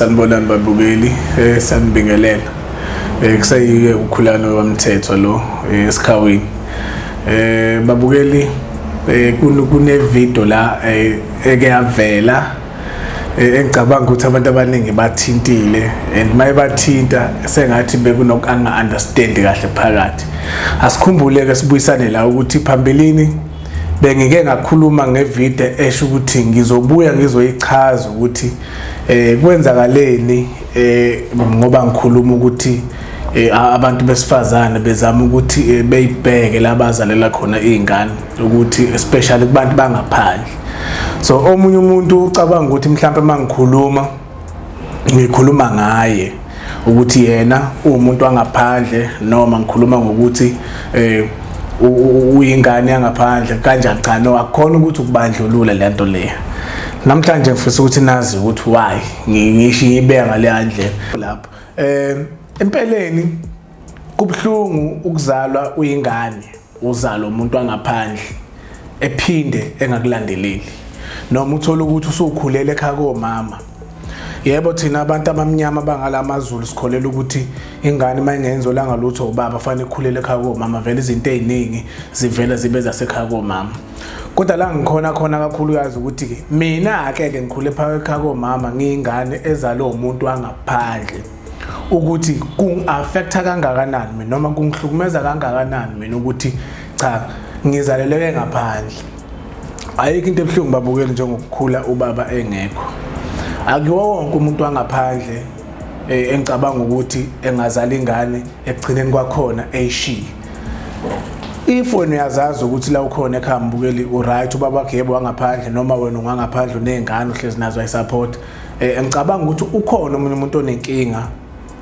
Sanibonani babukeli, sanibingelela. Kuseyike ukhulano wamthetho lo esikhawini. Babukeli, kune video la eke yavela, engicabanga ukuthi abantu abaningi bathintile, and mayebathinta sengathi bekunokunga understand kahle phakathi. Asikhumbule ke, sibuyisane la ukuthi phambilini bengike ngakhuluma ngevideo esho ukuthi ngizobuya ngizoyichaza ukuthi kwenzakaleni, ngoba ngikhuluma ukuthi abantu besifazane bezama ukuthi beyibheke labazalela khona izingane, ukuthi especially kubantu bangaphandle. So omunye umuntu ucabanga ukuthi mhlawumbe mangikhuluma ngikhuluma ngaye, ukuthi yena uwumuntu wangaphandle, noma ngikhuluma ngokuthi uyingane yangaphandle kanjani. Cha, no, akukhona ukuthi ukubandlulula le nto leyo. Namhlanje ngifisa ukuthi nazi ukuthi why ngisho ngibeka ngale ndlela lapho. Empeleni kubuhlungu ukuzalwa uyingane, uzalwa umuntu wangaphandle ephinde engakulandeleli, noma uthola ukuthi usukhulele ekhaya komama. Yebo, thina abantu abamnyama bangalamaZulu sikholela ukuthi ingane uma ingenzelwanga lutho ubaba, fanele ikhulele ekhaya komama. Vele izinto ey'ningi zivele zibe zasekhaya komama. Kodwa la ngikhona khona kakhulukazi ukuthi-ke mina-ke ngikhule phakathi ekhaya komama, ngiyingane ezalwe umuntu wangaphandle, ukuthi kungi-affecta kangakanani mina noma kungihlukumeza kangakanani mina ukuthi cha, ngizaleleke ngaphandle. Ayikho into ebuhlungu, babukeli, njengokukhula ubaba engekho. Akuwo wonke umuntu wangaphandle engicabanga ukuthi engazala ingane ekugcineni kwakhona eyishiye. If wena uyazazi ukuthi la ukhona ekhaya, mbukeli, uright, ubaba wakhe yebo wangaphandle, noma wena ungangaphandle, uney'ngane uhlezi nazo, ayisupport, ngicabanga ukuthi ukhona omunye umuntu onenkinga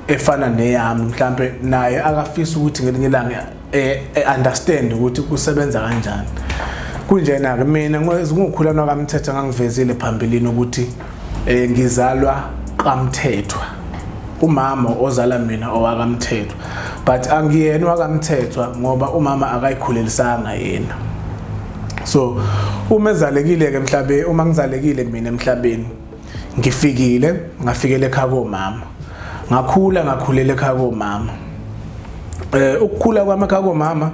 efana neyami, mhlambe naye akafisa ukuthi ngelinye ilanga understand ukuthi kusebenza kanjani. Kunjena ke, mina nguKhulani wakaMthethwa, ngangivezile phambilini ukuthi ngizalwa kaMthethwa, umama ozala mina owakaMthethwa, but angiyena wakaMthethwa ngoba umama akayikhulelisanga yena. So uma ezalekile ke emhlabeni, uma ngizalekile mina emhlabeni, ngifikile ngafikela ekhaya komama, ngakhula ngakhulela ekhaya komama. Ukukhula kwami ekhaya komama,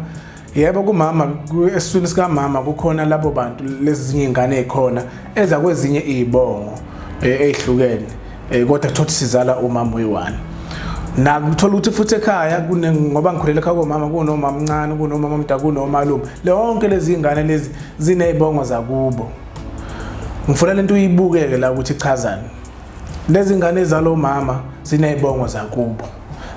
yebo, kumama, esiswini sikamama kukhona labo bantu, lezi zinye izingane ezikhona eza kwezinye izibongo ezihlukene, kodwa thothi sizala umama oyi-one. Nakuthola ukuthi futhi ekhaya kune, ngoba ngikhulela ekhaya komama, kunomama omncane, kunomama omdala, kunomalume, lonke lezi ingane lezi zinezibongo zakubo. Ngifuna lento uyibukeke la ukuthi ichazani. Lezi ngane zalo mama zinezibongo zakubo,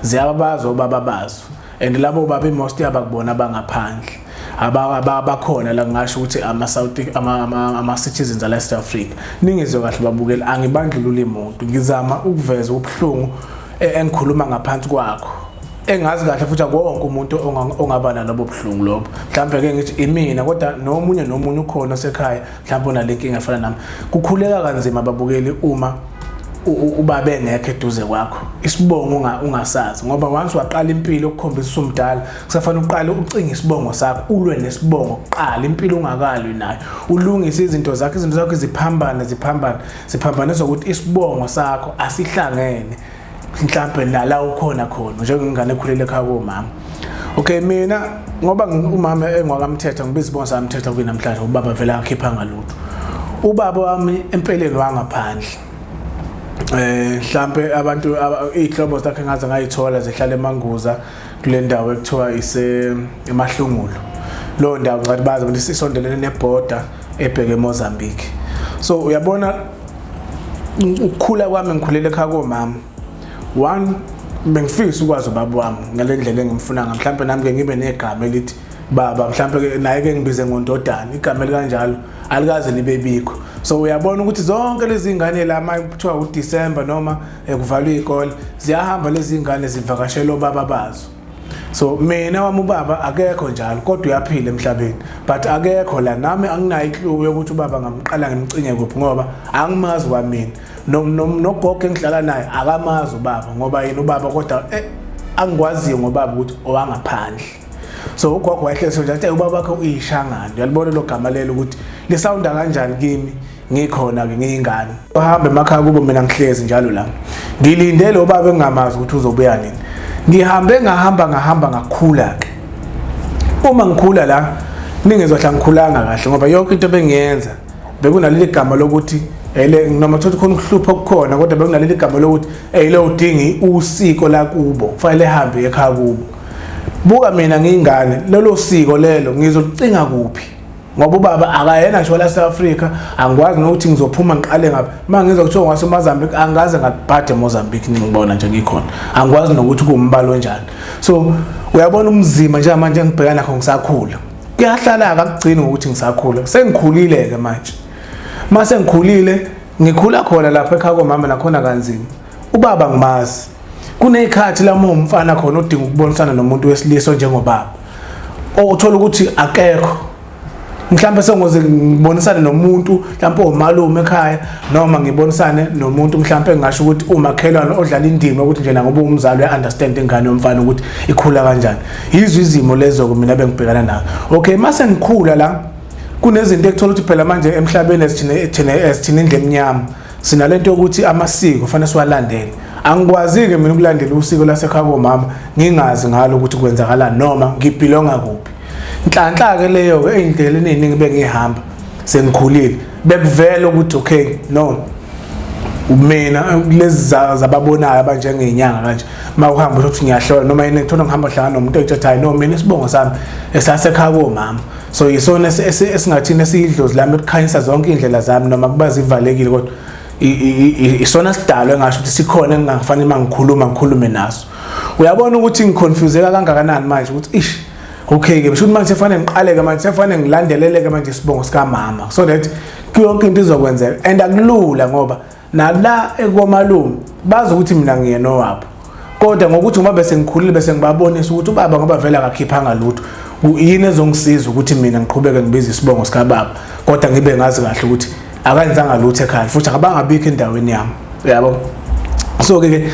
ziyababaza obaba bazo, and labo baba most yabakubona bangaphandle, abakhona la, ngingasho ukuthi ama-South ama-citizens ala South Africa. Ningizwe kahle babukeli, angibandlululi muntu, ngizama ukuveza ubuhlungu engikhuluma ngaphansi kwakho, engazi kahle futhi akuwonke umuntu ongaba nalobo buhlungu lobo. Mhlawumbe ke ngithi imina, kodwa nomunye nomunye ukhona osekhaya mhlawumbe onale nkinga efana nami. Kukhuleka kanzima, babukeli, uma ubaba engekho eduze kwakho, isibongo ungasazi, ngoba once waqala impilo ukukhombisa usumdala, kusafanele uqale ucinge isibongo sakho, ulwe nesibongo kuqala, impilo ungakalwi nayo, ulungise izinto zakho, izinto zakho ziphambane, ziphambane, ziphambaniswa ukuthi isibongo sakho asihlangene mhlambe nala ukhona khona njengengane ekhulele ekhaya komama. Okay, mina ngoba umama engwakaMthethwa, ngibiza isibongo sakaMthethwa kuyi namhlanje, ubaba vele akhiphanga lutho. Ubaba wami empeleni wangaphandle, mhlambe abantu iy'hlobo zakhe ngaze ngayithola zihlala eManguza, kule ndawo ekuthiwa ise eMahlungulo. Leyo ndawo ngathi bazi ukuthi isondelene nebhoda ebheke eMozambique. So uyabona, ukukhula kwami ngikhulele ekhaya komama. One, bengifisa ukwazi ubaba wami ngale ndlela engimfuna, mhlawumbe nami ke ngibe negama elithi baba, mhlawumbe ke naye ke ngibize ngondodana, igama elikanjalo alikaze libe bikho. So uyabona ukuthi zonke lezi ngane la, uma kuthiwa uDecember noma kuvalwe iy'kole, ziyahamba lezi ngane zivakashela obaba bazo. So mina wami ubaba akekho njalo, kodwa uyaphila emhlabeni, but akekho la nami. Anginayo iclue yokuthi ubaba ngamqala ngimcinge kuphi, ngoba angimazi kwamina. Nogogo engihlala naye akamazi ubaba, ngoba yena ubaba kodwa angikwaziyo ngobaba ukuthi owangaphandle. So ugogo wayehlezi nje athi ubaba wakhe uyishangane. Uyalibona lo gama lelo ukuthi lisawunda kanjani kimi, ngikhona ke ngiyingane. Bahamba emakhaya kubo, mina ngihlezi njalo la. Ngilinde lo baba engingamazi ukuthi uzobuya nini. Ngihambe ngahamba ngahamba ngakhula ke. Uma ngikhula la ningezwa hla ngikhulanga kahle ngoba yonke into bengiyenza bekunaleli gama lokuthi ele noma thothi khona ukuhlupha okukhona kodwa bekunaleli gama lokuthi eyile udingi usiko lakubo kufanele ehambe ekhaya kubo. Buka mina ngiyingane lolo siko lelo ngizolucinga kuphi? Ngoba ubaba akayena ngisho la South Africa, angikwazi nokuthi ngizophuma ngiqale ngapha. Uma ngizwa kuthiwa ngwaseMozambique, angikaze ngabhade eMozambique ningibona nje ngikhona. Angikwazi nokuthi kuwumbalo onjani. So uyabona umzima njengamanje engibhekana nakho ngisakhula. Kuyahlala-ke akugcini ngokuthi ngisakhula. Sengikhulile-ke manje. Uma sengikhulile ngikhula khona lapha ekhaya komama nakhona kanzima. Ubaba ngimazi. Kuney'khathi la uma umfana khona odinga ukubonisana nomuntu wesilisa onjengobaba. Othola ukuthi akekho. Mhlawumbe sengoze ngibonisane nomuntu mhlawumbe omalume ekhaya noma ngibonisane nomuntu mhlawumbe engasho ukuthi umakhelwane odlala indima ukuthi nje ngoba umzali uya-understand ingane yomfana ukuthi ikhula kanjani. Yizo izimo lezo mina bengibhekana nazo. Okay, mase ngikhula la kunezinto ekuthola ukuthi phela manje emhlabeni esithina esithina indle emnyama sinalento yokuthi amasiko kufanele siwalandele. Angikwazi-ke mina ukulandela usiko lasekhaya komama ngingazi ngalo ukuthi kwenzakalani noma ngibhilonga kuphi. Nhlanhla-ke leyo-ke ey'ndleleni ey'ningi bengihamba sengikhulile bekuvela ukuthi okay no mina lezi zababonayo abanjengey'nyanga kanje uma uhamba uthi ngiyahlola noma yini ngithola ngihamba hlangana nomuntu engitsho hayi no mina isibongo sami esasekhaya komama so yisona esingathini esiyidlozi lami ekukhanyisa zonke iy'ndlela zami noma kuba zivalekile kodwa isona sidalo engasho ukuthi sikhona engingafanele uma ngikhuluma ngikhulume naso. Uyabona ukuthi ngiconfuseka kangakanani manje ukuthi ish okay ke kusho manje sefanele ngiqaleke manje sefanele ngilandeleleke manje isibongo sikamama so that yonke into izokwenzeka and akulula ngoba nala ekomalume bazi ukuthi mina ngiyena owabo kodwa ngokuthi ngoba bese ngikhulile bese ngibabonisa ukuthi ubaba ngoba vele akakhiphanga lutho yini ezongisiza ukuthi mina ngiqhubeke ngibize isibongo sikababa kodwa ngibe ngazi kahle ukuthi akenzanga lutho ekhaya futhi akabangabikho endaweni yami yabo. So ke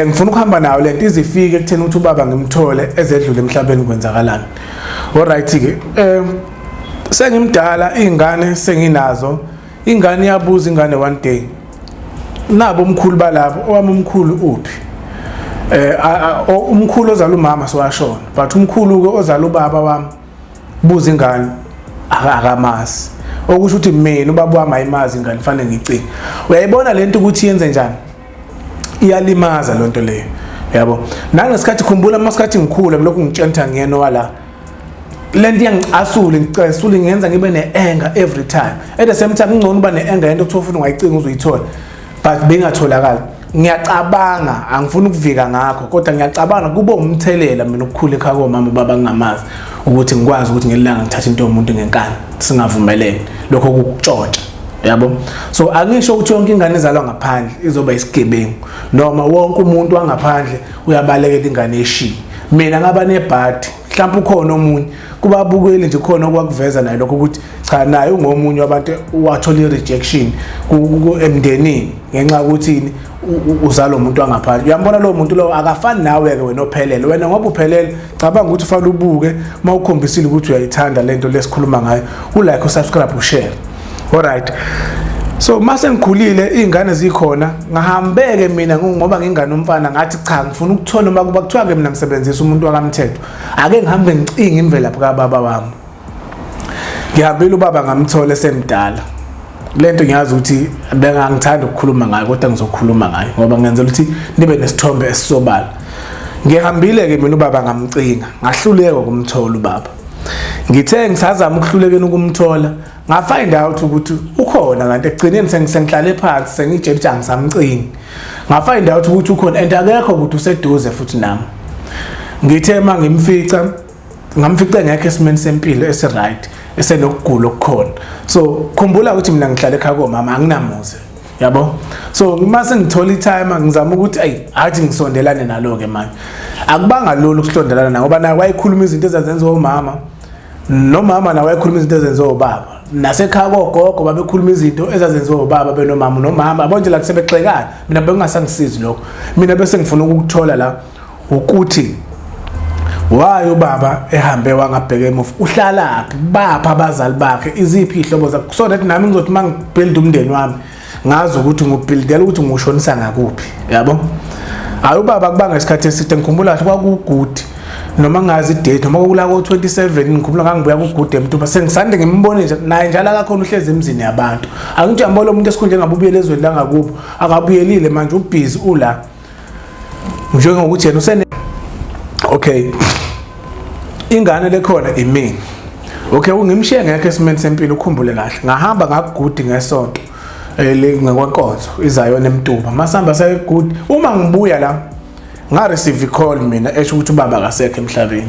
ngifuna ukuhamba nayo lento izifike ekutheni ukuthi ubaba ngimthole ezedlule emhlabeni kwenzakalani. Alright ke sengimdala izingane senginazo ingane iyabuza ingane one day nabo umkhulu balapho owami umkhulu uphi umkhulu ozala umama sowashona but umkhulu ke ozala ubaba wami buza ingane akamazi okusho ukuthi mina ubaba wami ayimazi ingane fanele ngicinge. Uyayibona lento ukuthi yenze njani iyalimaza lonto leyo yabo. Nangesikhathi khumbula masikhathi ngikhula kulokhu ngitshentha ngiyena wala lento iyangicasula ngicasula ngenza ngibe ne-anger every time. At the same time ngcono uba ne-anger yento okuthiwa ufuna ungayicinga uzuyithola but bengatholakali. Ngiyacabanga angifuni ukuvika ngakho kodwa ngiyacabanga kube umthelela mina ukukhula ekhaya komama ubaba ngingamazi ukuthi ngikwazi ukuthi ngelanga ngithathe into yomuntu ngenkani singavumelene lokho kukutshontsha yabo. So angisho ukuthi yonke ingane ezalwa ngaphandle izoba isigebengu noma wonke umuntu wangaphandle uyabalekela ingane eshiye. Mina ngaba nebhadi mhlawumbe ukhona omunye kubabukeli nje khona okwakuveza naye lokho ukuthi cha naye ungomunye wabantu wathola i-rejection emndenini ngenxa yokuthi uzalwa umuntu wangaphandle. Uyambona lowo muntu lowo akafani nawe-ke wena ophelele. Wena ngoba uphelele cabanga ukuthi ufanele ubuke uma ukhombisile ukuthi uyayithanda lento lesikhuluma ngayo ulike usubscribe ushare. Alright, so mase ngikhulile iy'ngane zikhona ngahambeke mina ngoba ngingane umfana ngathi cha ngifuna ukuthola uma kuba kuthiwa-ke mina ngisebenzisa umuntu wakamthetho ake ngihambe ngicinge imvelaphi kababa wami. Ngihambile ubaba ngamthola esemdala. Lento ngiyazi ukuthi bengangithanda ukukhuluma ngayo kodwa ngizokhuluma ngayo ngoba ngenzela ukuthi nibe nesithombe esisobala. Ngihambile-ke mina ubaba ngamcinga ngahluleka ukumthola ubaba. Ngithe ngisazama ukuhlulekeni ukumthola ngafind out ukuthi ukhona kanti ekugcineni sengihlale phansi sengitshela ukuthi angisamcingi. Ngafind out ukuthi ukhona and akekho ukuthi useduze futhi nami. Ngithe uma ngimfica ngamfica engekho esimeni sempilo esiright esenokugula okukhona. So khumbula ukuthi mina ngihlala ekhaya komama anginamuzi yabo. So uma sengithola i-timer ngizama ukuthi ayi athi ngisondelane nalo ke manje. Akubanga lula ukusondelana naye ngoba naye wayekhuluma izinto ezazenziwa umama nomama naye wayekhuluma izinto ezenziwa ubaba nasekhaya kogogo babekhuluma izinto ezazenziwa ubaba benomama nomama yabo nje la sebexekana. Mina bekungasangisizi lokho. Mina bese ngifuna ukukuthola la ukuthi why ubaba ehambe wangabheka emuva uhlalaphi bapha abazali bakhe iziphi ihlobo zakhe so that nami ngizothi uma ngibuild umndeni wami Ngazi ukuthi ngubhildela ukuthi ngushonisa ngakuphi, yabo. Hayi, ubaba kubanga isikhathi eside, ngikhumbula kahle kwakugude noma ngazi idate noma kwakula ko-27, ngikhumbula ngangibuya kugude eMtuba, sengisande ngimbone nje naye njalo akakhona, uhlezi emzini yabantu. Angithi uyambona umuntu esikhundleni ngabe ubuyele ezweni langakubo, akabuyelile manje, ubhizi ula njengokuthi yena usene. Okay, ingane lekhona imina. Okay, ungimshiye ngekho esimeni sempilo. Ukhumbule kahle, ngahamba ngakugudi ngesonto ngakwankonzo izayona eMtuba, masihamba sayegudi. Uma ngibuya la, nga receive call mina esho ukuthi ubaba akasekho emhlabeni.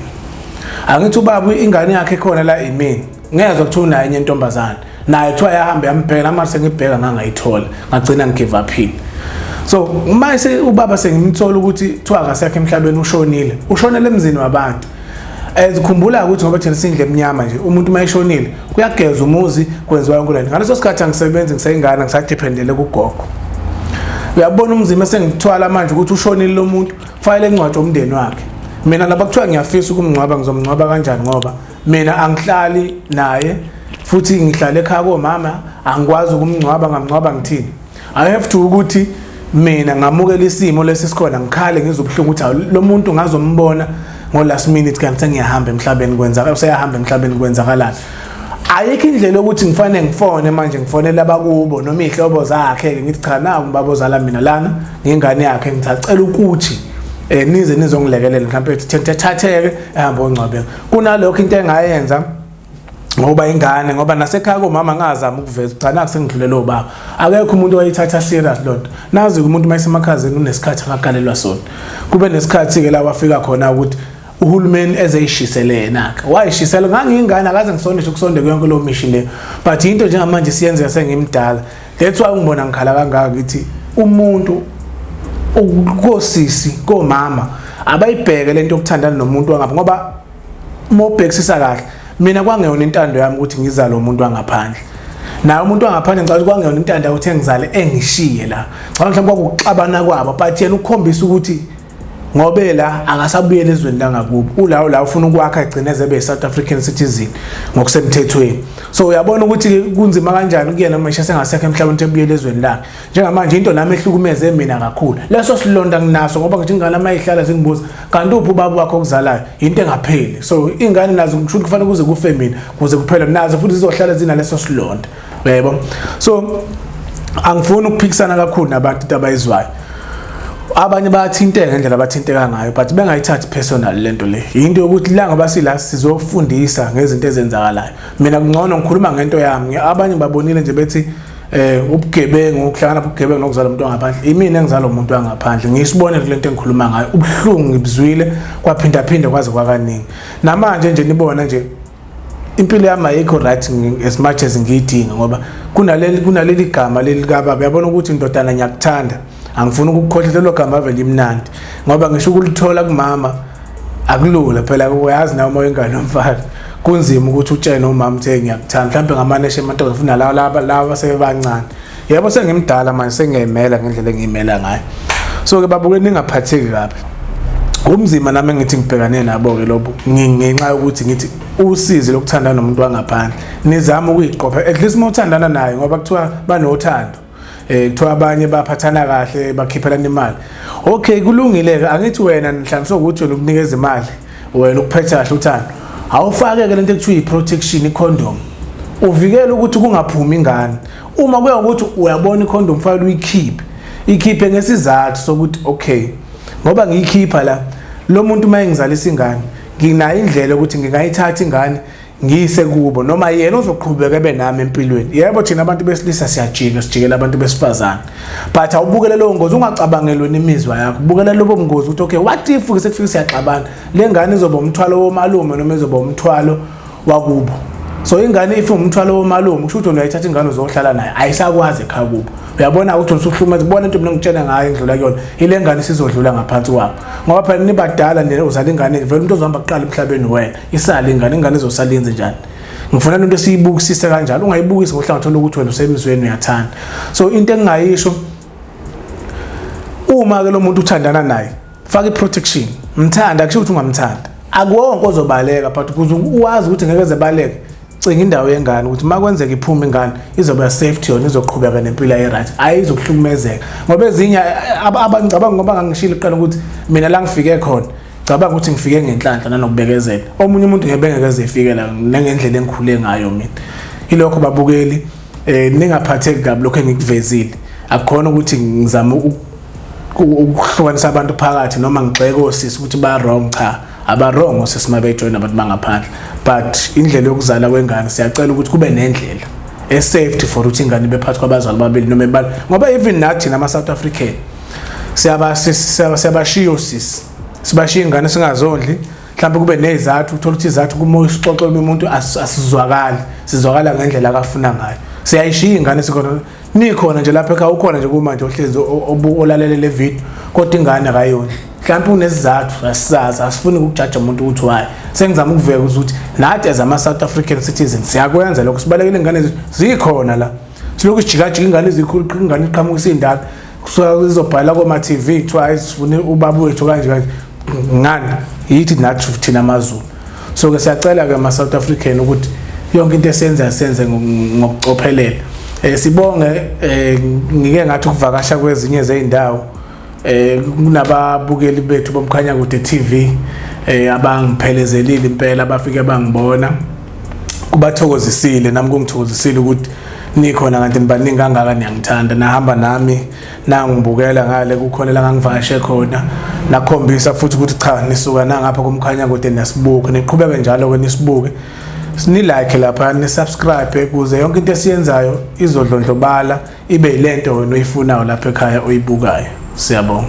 Angithi ubaba ingane yakhe khona la imina, ngezwa kuthiwa unayo enye intombazane naye, kuthiwa yahamba yambheka nama sengibheka ngangayithola, ngagcina ngigive upile. So uma ubaba sengimthola ukuthi kuthiwa akasekho emhlabeni, ushonile, ushonele emzini wabantu. Ezikhumbula ukuthi ngoba thina sindle emnyama nje, umuntu uma eshonile kuyageza umuzi, kwenziwa yonke lento. Ngaleso sikhathi angisebenzi, ngisayingane, ngisadependele kugogo. Uyabona umzimba esengikuthwala manje ukuthi ushonile lo muntu, fanele engcwatshwe umndeni wakhe. Mina laba kuthiwa ngiyafisa ukumngcwaba, ngizomngcwaba kanjani ngoba mina angihlali naye futhi ngihlala ekhaya komama? Angikwazi ukumngcwaba, ngamngcwaba ngithini? I have to ukuthi mina ngamukela isimo lesi sikhona, ngikhale, ngizwe ubuhlungu ukuthi lo muntu ngazombona ngo last minute kanti sengiyahamba emhlabeni, kwenzaka useyahamba emhlabeni, kwenzakalani? Ayikho indlela yokuthi ngifanele ngifone manje, ngifonele abakubo noma iy'hlobo zakhe-ke, ngithi cha, naku ubaba ozala mina lana, ngingane yakhe, ngisacela ukuthi nize nizongilekelela, mhlawumbe thatheke ehambe ongcwabeka. Kunalokho into engayenza ngoba ingane, ngoba nasekhaya komama ngazama ukuveza, cha, naku sengidlulele obaba, akekho umuntu owayithatha serious lonto. Nazi umuntu mayesemakhazeni unesikhathi akakalelwa sona, kube nesikhathi-ke la wafika khona ukuthi uhulumeni ezeyishisele yena-ke, wayishisela. Ngangiyingane, akaze ngisondeshe ukusonde yonke leyo mishi leyo, but into njengamanje siyenzeka sengimdala. That's why ungibona ngikhala kangaka, ngithi umuntu kosisi, komama, abayibheke lento yokuthandana nomuntu wangapha, ngoba uma ubhekisisa kahle, mina kwangeyona intando yami ukuthi ngizale umuntu wangaphandle. Naye umuntu wangaphandle, ngicabanga ukuthi kwangeyona intando ukuthi engizale engishiye la. Ngicabanga mhlawumbe kwakuxabana kwabo, but yena ukukhombisa ukuthi ngobe la akasabuyela ezweni langakubo, ulawo la ufuna ukwakha, egcine eze South African citizen ngokusemthethweni. So uyabona ukuthi kunzima kanjani kuyena manje sengasekho emhlabeni ukuthi ebuyele ezweni lakhe. Njengamanje into nami ehlukumeze mina kakhulu leso silonda nginaso, ngoba ngithi ingane uma ihlala zingibuza, "Kanti uphi ubaba wakho okuzalayo?" Into engapheli. So ingane nazo ngisho ukuthi kufanele kuze kufe mina kuze kuphele nazo futhi zizohlala zinaleso silonda, yebo. So angifuni ukuphikisana kakhulu nabantu into abayizwayo. Abanye bayathinteka ngendlela abathinteka ngayo, but bengayithathi personal lento le. Into yokuthi la ngoba sila sizofundisa ngezinto ezenzakalayo, mina kungcono ngikhuluma ngento yami. Abanye babonile nje bethi ubugebengu, ukuhlangana ubugebengu nokuzala umuntu wangaphandle. Imina engizala umuntu wangaphandle, ngisibone kule nto engikhuluma ngayo. Ubuhlungu ngibuzwile kwaphinda phinda kwaze kwakaningi. Namanje nje nibona nje impilo yami ayikho right as much as ngiyidinga, ngoba kunaleli gama leli kababa. Uyabona ukuthi indodana, ngiyakuthanda, angifuni ukukukhohlisa. Lelo gama vele imnandi, ngoba ngisho ukulithola kumama akulula phela. Uyazi nawe uma uyingane yomfana kunzima ukuthi utshene umama ukuthi ngiyakuthanda, mhlawumbe ngamane amantombazane funa laba sebebancane. Yebo, sengimdala manje, sengiyayimela ngendlela engiyimela ngayo. So ke babuke, ningaphatheki kabi, umzima nami engithi ngibhekane nabo-ke lobu ngenxa yokuthi ngithi usizi lokuthandana nomuntu wangaphandle. Nizame ukuyiqopha at least uma uthandana naye, ngoba kuthiwa banothando, kuthiwa abanye baphathana kahle, bakhiphelana imali. Okay, kulungile ke. Angithi wena nhlanhla ukuthi wena ukunikeza imali, wena ukuphethe kahle uthando, awufake ke lento ekuthiwa i-protection, i-condom, uvikele ukuthi kungaphumi ingane. Uma kuya ukuthi uyabona i-condom fanele uyikhiphe, ikhiphe ngesizathu sokuthi okay, ngoba ngiyikhipha la, lo muntu uma engizalisa ingane nginayo indlela ukuthi ngingayithatha ingane ngiyise kubo, noma yena uzoqhubeka ebe nami empilweni. Yebo, thina abantu besilisa siyajika, sijikela abantu besifazane, but awubukele leyo ngozi, ungacabangeli wena imizwa yakho, bukela lobo bungozi ukuthi okay, what if ke sekufika siyaxabana, le ngane izoba umthwalo womalume noma izoba umthwalo wakubo? So ingane if umthwalo womalume, kusho ukuthi uyayithatha ingane uzohlala naye, ayisakwazi ekhaya kubo. Uyabona ukuthi usuhlukumeza. Kubona into mina ngitshela ngayo engidlula kuyona, ile ngane isizodlula ngaphansi kwakho, ngoba phela nibadala nina, uzala ingane, vele umuntu ozohamba kuqala emhlabeni wena, isale ingane, ingane izosala yenze njani? Ngifuna into esiyibukisise kanjalo, ungayibukisi ngohlangothi lokuthi wena usemizweni uyathanda. So into engingayisho, uma ke lo muntu uthandana naye, faka i-protection, mthanda, kusho ukuthi ungamthanda akuwonke ozobaleka, but ukuze uwazi ukuthi ngeke zebaleke. Cinga indawo yengane ukuthi uma kwenzeka iphuma ingane izoba safety, yona izoqhubeka nempilo e-right, ayizukuhlukumezeka. Ngoba ezinye abangicabanga, ngoba ngangishilo kuqala ukuthi mina la ngifike khona, cabanga ukuthi ngifike ngenhlanhla nanokubekezela. Omunye umuntu ngeke bengeke ezefike la nangendlela engikhule ngayo mina. Ilokho babukeli, ningaphatheki kabi lokho engikuvezile. Akukhona ukuthi ngizama ukuhlukanisa abantu phakathi noma ngigxeke osisi ukuthi ba wrong. Cha, aba wrong osisi uma bejoyina abantu bangaphandle, but indlela yokuzala kwengane, siyacela ukuthi kube nendlela e-safety for ukuthi ingane ibe phakathi kwabazali babili noma ebali, ngoba even nathi nama-South African siyabashiya osisi, sibashiya ingane singazondli. Mhlawumbe kube nezathu, uthola ukuthi izathu kuma usixoxo umuntu asizwakali, sizwakala ngendlela akafuna ngayo. Siyayishiya ingane sikhona, nikhona nje lapha ekhaya, ukhona nje kumanje ohlezi olalele le video, kodwa ingane akayondli. Mhlawumbe unesizathu, asisazi, asifuni ukujaja umuntu ukuthi why. Sengizama ukuveka ukuthi nathi as ama-South African citizens siyakwenza lokho, sibalekele ingane zethu zikhona la, silokhu sijikajika ingane ezikhulu, ingane iqhamuka isindala, kusuka izobhala koma-TV kuthiwa hayi, sifune ubaba wethu kanje kanje. Ngani yithi nathi thina amaZulu. So ke siyacela ke ama-South African ukuthi yonke into esiyenzayo senze ngokucophelela. Sibonge, ngike ngathi ukuvakasha kwezinye zey'ndawo, kunababukeli bethu boMkhanya Kude TV abangiphelezelile impela, bafike bangibona, kubathokozisile, nami kungithokozisile ukuthi nikhona kanti nibaningi kangaka, niyangithanda, nahamba nami nangibukela ngale, kukhona la ngangivakashe khona, nakhombisa futhi ukuthi cha, nisuka nangapha kuMkhanya Kude, niyasibuka. Niqhubeke njalo ke nisibuke, ni-like lapha, ni-subscribe ukuze yonke into esiyenzayo izodlondlobala, ibe yilento wena oyifunayo lapha ekhaya oyibukayo. Siyabonga.